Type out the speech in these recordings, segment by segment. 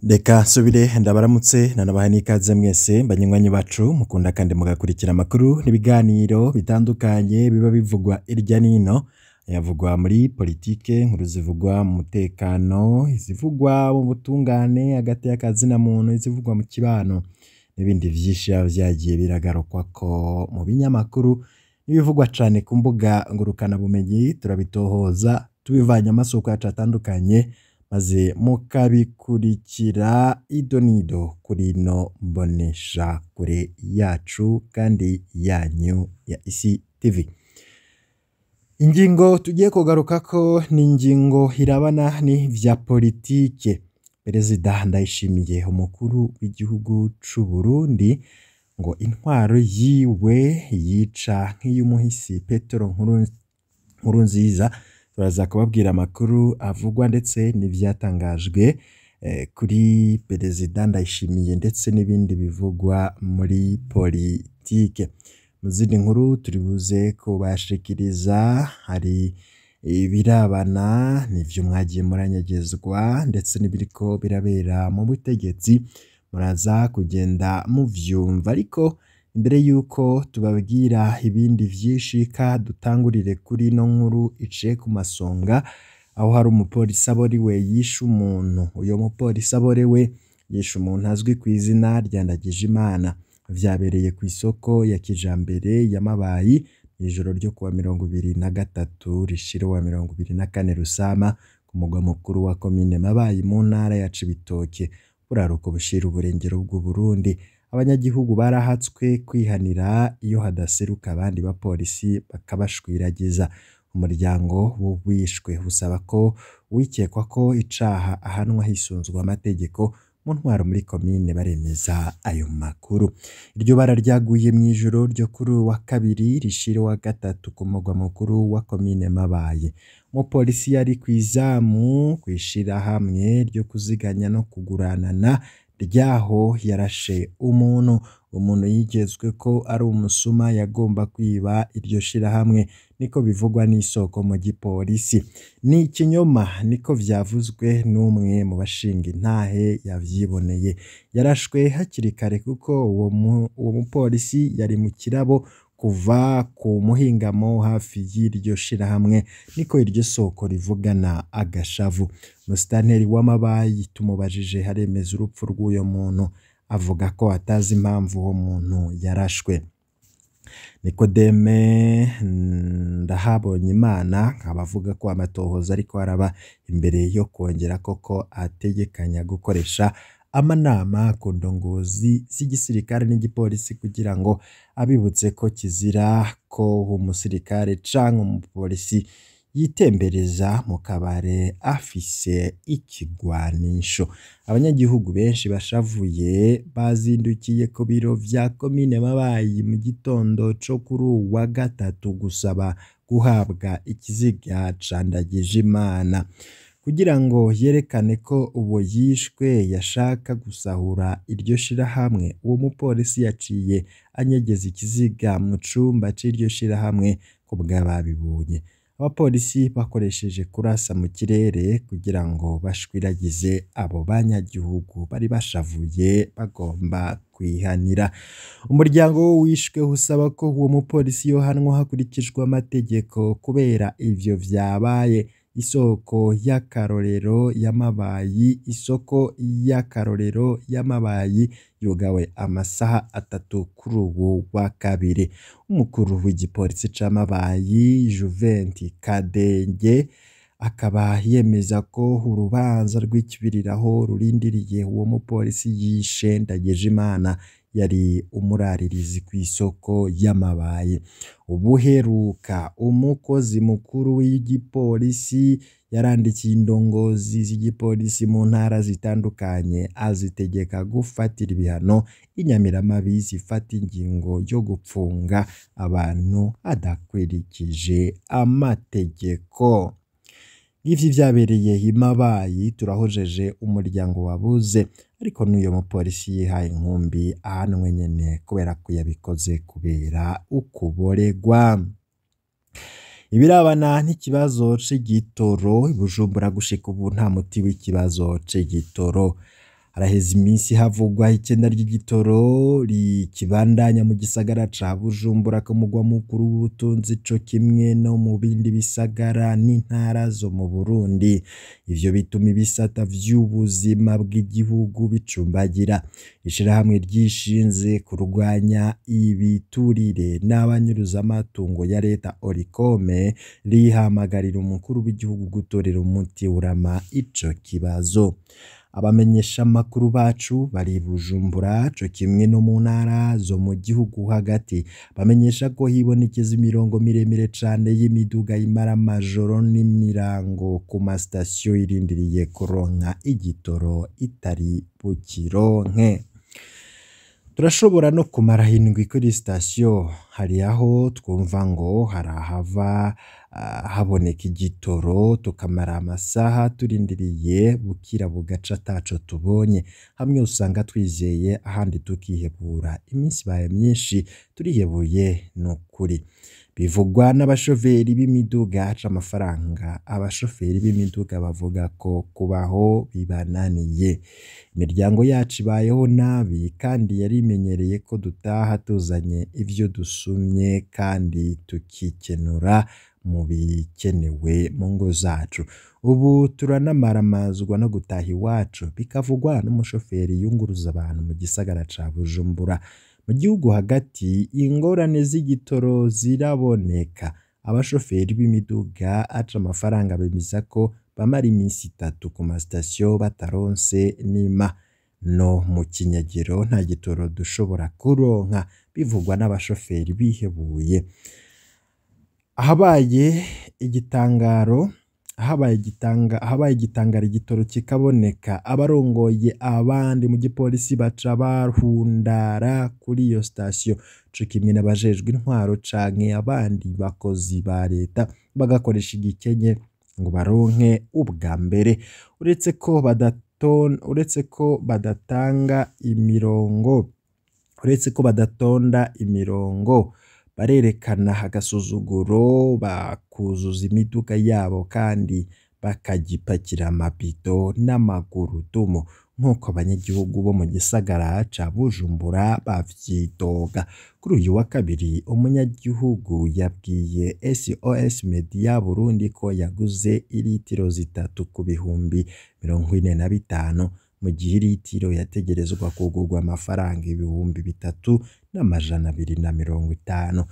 Reka nsubire ndabaramutse nanabaha n'ikaze mwese banywanyi bacu mukunda kandi mugakurikira amakuru n'ibiganiro bitandukanye biba bivugwa irya nino, ayavugwa muri politike, inkuru zivugwa mu mutekano, izivugwa mu butungane hagati y'akazina muntu, izivugwa mu kibano n'ibindi vyinshi biba vyagiye biragarukwako mu binyamakuru n'ibivugwa cane ku mbuga ngurukanabumenyi, turabitohoza tubivanye amasoko yacu atandukanye maze mukabikurikira ido n'ido kuri ino mboneshakure yacu kandi yanyu ya Isi TV. Ingingo tugiye kugarukako ni ingingo irabana n'ivya politike. Perezida Ndayishimiye umukuru w'igihugu c'u Burundi ngo intwaro yiwe yica nk'iy'umuhisi Petero Nkurunziza, turaza kubabwira amakuru avugwa ndetse n'ivyatangajwe kuri Perezida Ndayishimiye ndetse n'ibindi bivugwa muri politike. Mu zindi nkuru turi buze kubashikiriza hari ibirabana n'ivyo mwagiye muranyegezwa ndetse n'ibiriko birabera mu butegetsi, muraza kugenda muvyumva ariko imbere yuko tubabwira ibindi vyinshi ka dutangurire kuri ino nkuru iciye ku masonga, aho hari umupolisi aborewe yishe umuntu. Uyo mupolisi aborewe yishe umuntu azwi kw'izina rya Ndagijimana. Vyabereye kw'isoko ya kijambere ya Mabayi mw'ijoro ryo kuwa 23 rishira uwa 24 Rusama ku mugwa mukuru wa komine Mabayi mu ntara ya Cibitoke, buraruko bushira uburengero bw'Uburundi. Abanyagihugu barahatswe kwihanira iyo hadaseruka abandi bapolisi bakabashwiragiza. Umuryango w'uwishwe usaba ko uwikekwa ko icaha ahanwa hisunzwe amategeko, mu ntwaro muri komine baremeza ayo makuru. Iryo bara ryaguye mw'ijoro ryo kuri uwu wa kabiri rishira uwa gatatu ku mugwa mukuru wa komine Mabayi. Umupolisi yari kw'izamu kw'ishirahamwe ryo kuziganya no kuguranana ryaho yarashe umuntu. Umuntu yigezwe ko ari umusuma yagomba kwiba iryo shirahamwe, niko bivugwa n'isoko mu gipolisi. Ni ikinyoma niko vyavuzwe n'umwe mu bashinga intahe yavyiboneye. Yarashwe hakiri kare kuko uwo mupolisi yari mu kirabo kuva ku muhingamo hafi y'iryo shirahamwe, niko iryo soko rivugana agashavu. Musitanteri wa Mabayi tumubajije aremeza urupfu rw'uyo muntu, avuga ko atazi impamvu uwo muntu yarashwe. Nikodeme Ndahabonyimana akaba avuga ko amatohoza ariko araba imbere yo kwongera koko ategekanya gukoresha amanama ku ndongozi z'igisirikare n'igipolisi kugira ngo abibutse ko kizira ko umusirikare canke umupolisi yitembereza mu kabare afise ikigwanisho. Abanyagihugu benshi bashavuye bazindukiye ku biro vya komine Mabayi mu gitondo co kuri uwu wa gatatu gusaba guhabwa ikiziga ca Ndagijimana kugira ngo yerekane ko uwo yishwe yashaka gusahura iryo shirahamwe. Uwo mupolisi yaciye anyegeza ikiziga mu cumba c'iryo shirahamwe kubw'ababibonye. Abapolisi bakoresheje kurasa mu kirere kugira ngo bashwiragize abo banyagihugu bari bashavuye bagomba kwihanira. Umuryango w'uwishwe usaba ko uwo mupolisi yohanwa hakurikijwe amategeko kubera ivyo vyabaye. Isoko y'akarorero ya Mabayi, isoko y'akarorero ya Mabayi yugawe amasaha atatu kuri uwu wa kabiri. Umukuru w'igipolisi ca Mabayi Juventi Kadenge akaba yemeza ko urubanza rw'ikibiriraho rurindiriye uwo mupolisi yishe Ndagijimana yari umuraririzi kw'isoko y'Amabayi. Ubuheruka umukozi mukuru w'igipolisi yarandikiye indongozi z'igipolisi mu ntara zitandukanye azitegeka gufatira ibihano inyamiramabi zifata ingingo yo gupfunga abantu adakwirikije amategeko. Ivyo vyabereye i Mabayi turahojeje umuryango wabuze, ariko n'uyo mupolisi yihaye inkumbi ahanwe nyene kubera ko yabikoze kubera ukuboregwa. Ibirabana n'ikibazo c'igitoro i Bujumbura gushika ubu nta muti w'ikibazo c'igitoro. Haraheze iminsi havugwa ikena ry'igitoro rikibandanya mu gisagara ca Bujumbura ku mugwa mukuru w'ubutunzi co kimwe no mu bindi bisagara n'intara zo mu Burundi. Ivyo bituma ibisata vy'ubuzima bw'igihugu bicumbagira. Ishirahamwe ryishinze kurwanya ibiturire n'abanyuruzamatungo ya leta Orikome rihamagarira umukuru w'igihugu gutorera umuti urama ico kibazo. Abamenyeshamakuru bacu bari Bujumbura co kimwe no mu ntara zo mu gihugu hagati bamenyesha ko hibonekeza imirongo miremire cane y'imiduga imara amajoro n'imirango ku masitasiyo irindiriye kuronka igitoro itari bukironke. Turashobora no kumara indwi kuri sitasiyo, hari aho twumva ngo harahava haboneka igitoro tukamara amasaha turindiriye bukira bugaca ataco tubonye, hamwe usanga twizeye ahandi tukihebura, iminsi ibaye myinshi turihebuye nukuri. Bivugwa n'abashoferi b'imiduga aca amafaranga, abashoferi b'imiduga bavuga ko kubaho bibananiye. Imiryango yacu ibayeho nabi kandi yari imenyereye ko dutaha tuzanye ivyo dusumye kandi tukikenura mu bikenewe mu ngo zacu. Ubu turanamaramazwa no gutaha iwacu, bikavugwa n'umushoferi yunguruza abantu mu gisagara ca Bujumbura. Mu gihugu hagati ingorane z'igitoro ziraboneka. Abashoferi b'imiduga aca amafaranga bemeza ko bamara iminsi itatu ku masitasiyo bataronse n'ima. No mu kinyagiro nta gitoro dushobora kuronka, bivugwa n'abashoferi bihebuye. Ahabaye igitangaro ahabaye igitangaro igitoro kikaboneka, abarongoye abandi mu gipolisi baca bahundara kuri iyo sitasiyo, co kimwe n'abajejwe intwaro canke abandi bakozi ba leta bagakoresha igikenye ngo baronke ubwa mbere. Uretse ko badatanga imirongo, uretse ko badatonda imirongo, barerekana agasuzuguro bakuzuza imiduga yabo kandi bakagipakira amabido n'amagurudumu nk'uko abanyagihugu bo mu gisagara ca Bujumbura bavyidoga. Kuri uyu wa kabiri umunyagihugu yabwiye SOS Media Burundi ko yaguze iritiro 3 ku bihumbi 45, mu gihe iritiro yategerezwa kugurwa amafaranga 3250.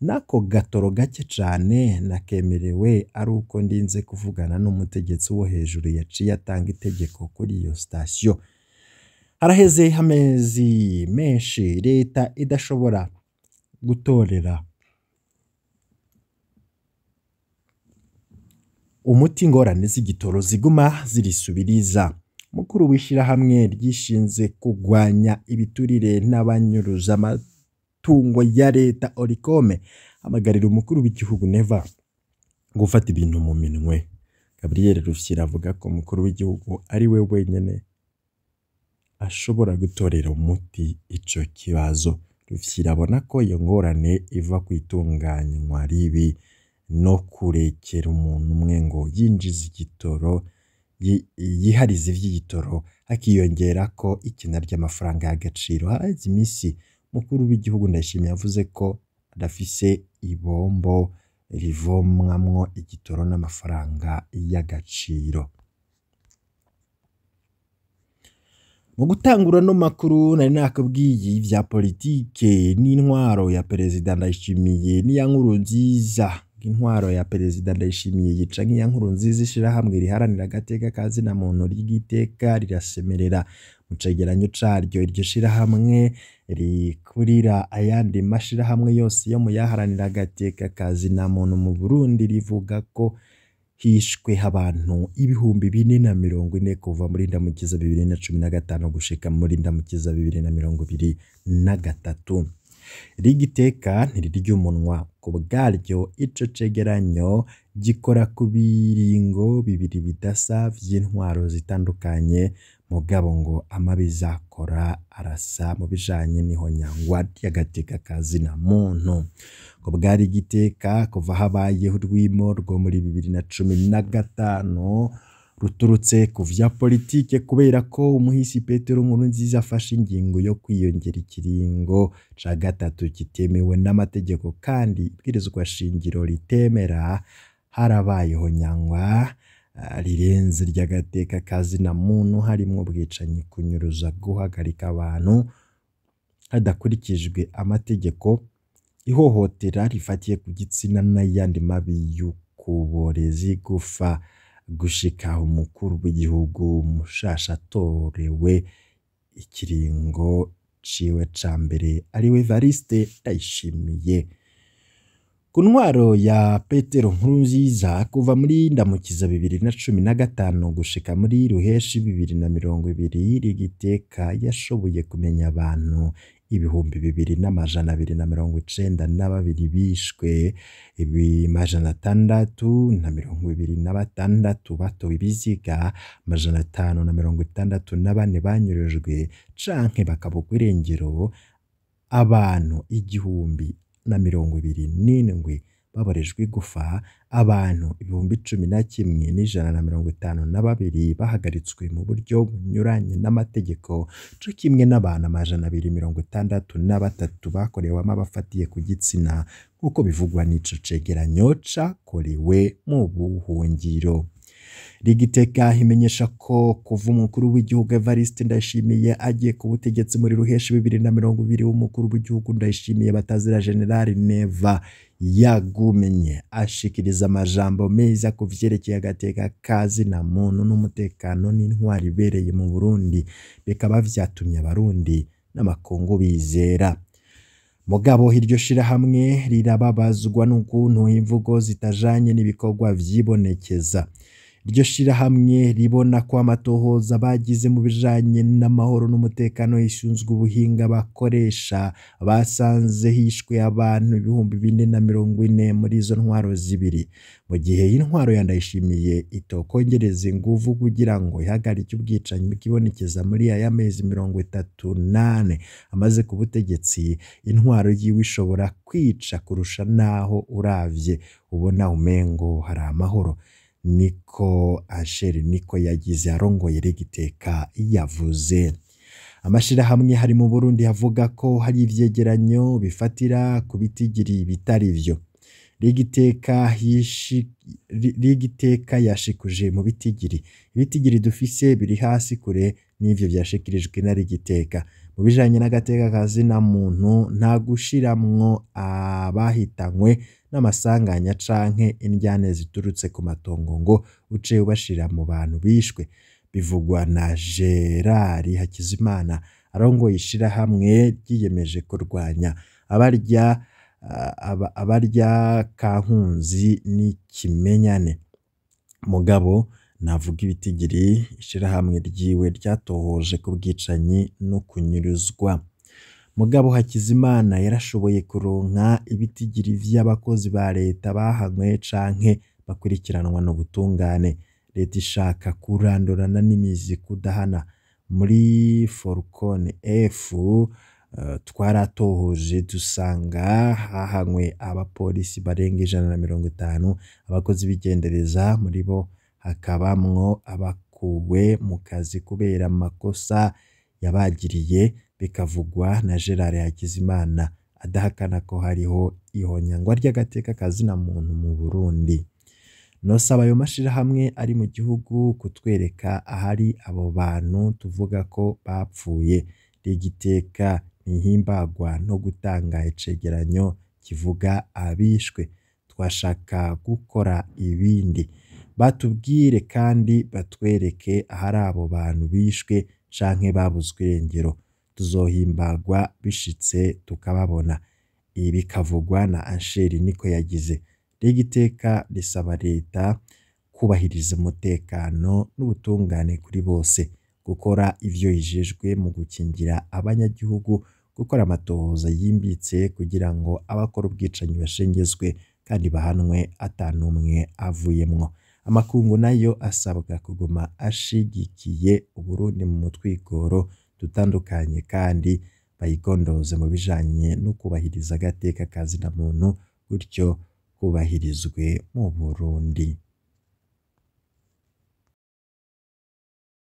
Nako gatoro gake cane nakemerewe ari uko ndinze kuvugana n'umutegetsi wo hejuru yaciye atanga itegeko kuri iyo sitasiyo. Haraheze amezi menshi leta idashobora gutorera umuti ingorane z'igitoro ziguma zirisubiriza. Mukuru w'ishirahamwe ryishinze kugwanya ibiturire n'abanyuruza amatungo ya leta Orikome amagarira umukuru w'igihugu Neva gufata ibintu mu minwe. Gabriel Rufyiri avuga ko umukuru w'igihugu ari we wenyene ashobora gutorera umuti ico kibazo. Rufyiri abona ko iyo ngorane iva kwitunganywa ribi no kurekera umuntu umwe ngo yinjize igitoro yiharize ivy'igitoro, hakiyongera ko ikena ry'amafaranga y'agaciro. Haraheze imisi mukuru w'igihugu Ndayishimiye yavuze ko adafise ibombo rivomwamwo igitoro n'amafaranga y'agaciro. Mu gutangura no makuru nari nakubwiye ivya politike n'intwaro ya Perezida Ndayishimiye n'iya Nkurunziza. Intwaro ya Perezida Ndayishimiye yica nk'iya Nkurunziza. Ishirahamwe riharanira agateka ka zina muntu ry'igiteka rirasemerera. Mu cegeranyo caryo iryo shirahamwe rikurira ayandi mashirahamwe yose yo mu yaharanira agateka ka zina muntu mu Burundi rivuga ko hishwe abantu 4040 kuva muri Ndamukiza 2015 gushika muri Ndamukiza 2023. Rigiteka ntirirya umunwa ku bwaryo. Ico cegeranyo gikora ku biringo bibiri bidasa vy'intwaro zitandukanye, mugabo ngo amabi zakora arasa mu bijanye n'ihonyangwa ry'agateka ka zina muntu. Ku bwa Rigiteka, kuva habayeho urwimo rwo muri 2015 ruturutse ku vya politike kubera ko umuhisi Petero Nkurunziza afashe ingingo yo kwiyongera ikiringo ca gatatu kitemewe n'amategeko kandi ibwirizwa shingiro ritemera, harabayeho nyangwa rirenze ry'agateka ka zina muntu, harimwo ubwicanyi, kunyuruza, guhagarika abantu hadakurikijwe amategeko, ihohotera rifatiye ku gitsina n'ayandi mabi y'ukuborezi gufa gushika umukuru w'igihugu mushasha atorewe ikiringo ciwe ca mbere ariwe Evariste Ndayishimiye. Ku ntwaro ya Petero Nkurunziza kuva muri Ndamukiza 2015 gushika muri Ruheshi 2020, Rigiteka yashoboye kumenya abantu 2292 bishwe, 626 batowe ibiziga, 564 banyurujwe canke bakabugwa irengero, abantu 1027 baborejwe igufa, abantu 11,152 bahagaritswe mu buryo bunyuranye n'amategeko, co kimwe n'abantu 263 bakorewemo abafatiye ku gitsina, nk'uko bivugwa n'ico cegeranyo cakorewe mu buhungiro. Rigiteka imenyesha ko kuva umukuru w'igihugu Evariste Ndayishimiye agiye ku butegetsi muri Ruheshi 2020, umukuru w'igihugu Ndayishimiye batazira General Neva yagumye ashikiriza amajambo meza ku vyerekeye agateka ka zina muntu n'umutekano n'intwari ibereye mu Burundi, bikaba vyatumye Abarundi n'amakungu bizera. Mugabo iryo shirahamwe rirababazwa n'ukuntu imvugo zitajanye n'ibikorwa vyibonekeza. Iryo shirahamwe ribona ko amatohoza bagize mu bijanye n'amahoro n'umutekano hisunzwe ubuhinga bakoresha, basanze hishwe abantu 4040 muri izo ntwaro zibiri, mu gihe intwaro ya Ndayishimiye itokongereza inguvu kugira ngo ihagarike ubwicanyi bwibonekeza muri aya mezi 34 amaze ku butegetsi, intwaro yiwe ishobora kwica kurusha naho uravye ubona umengo hari amahoro. Niko Asheri niko yagize arongoye Rigiteka yavuze. Amashirahamwe hari mu Burundi avuga ko hari ivyegeranyo bifatira ku bitigiri bitari vyo. Rigiteka yashikuje mu bitigiri, ibitigiri dufise biri hasi kure n'ivyo vyashikirijwe na Rigiteka. Mu bijanye n'agateka ka zina muntu, nta gushiramwo abahitanywe n'amasanganya canke indyane ziturutse ku matongo ngo uce ubashira mu bantu bishwe, bivugwa na Gerard Hakizimana arongoye ishirahamwe ryiyemeje kurwanya abarya kankunzi n'ikimenyane. Mugabo navuga ibitigiri ishirahamwe ryiwe ryatohoje ku bwicanyi no kunyuruzwa. Mugabo Hakizimana yarashoboye kuronka ibitigiri vy'abakozi ba leta bahanywe canke bakurikiranwa n'ubutungane. Leta ishaka kurandurana n'imizi kudahana. Muri Forcon F twaratohoje dusanga hahanywe abapolisi barenga 150, abakozi b'igendereza, muri bo hakabamwo abakuwe mu kazi kubera amakosa yabagiriye, bikavugwa na Gerard Hakizimana adahakana ko hariho ihonyangwa ry'agateka ka zina muntu mu Burundi. Nosaba ayo mashirahamwe ari mu gihugu kutwereka ahari abo bantu tuvuga ko bapfuye. Rigiteka ntihimbagwa no gutanga icegeranyo kivuga abishwe, twashaka gukora ibindi. Batubwire kandi batwereke ahari abo bantu bishwe canke babuzwe irengero, tuzohimbagwa bishitse tukababona. Ibi bikavugwa na Ansheri niko yagize. Rigiteka risaba leta kubahiriza umutekano n'ubutungane kuri bose, gukora ivyo ijejwe mu gukingira abanyagihugu, gukora amatohoza yimbitse kugira ngo abakora ubwicanyi bashengezwe kandi bahanwe atanumwe avuyemwo. Amakungu nayo asabwa kuguma ashigikiye Uburundi mu mutwigoro dutandukanye kandi bayigondoze mu bijanye no kubahiriza agateka ka zina muntu, gutyo kubahirizwe mu Burundi.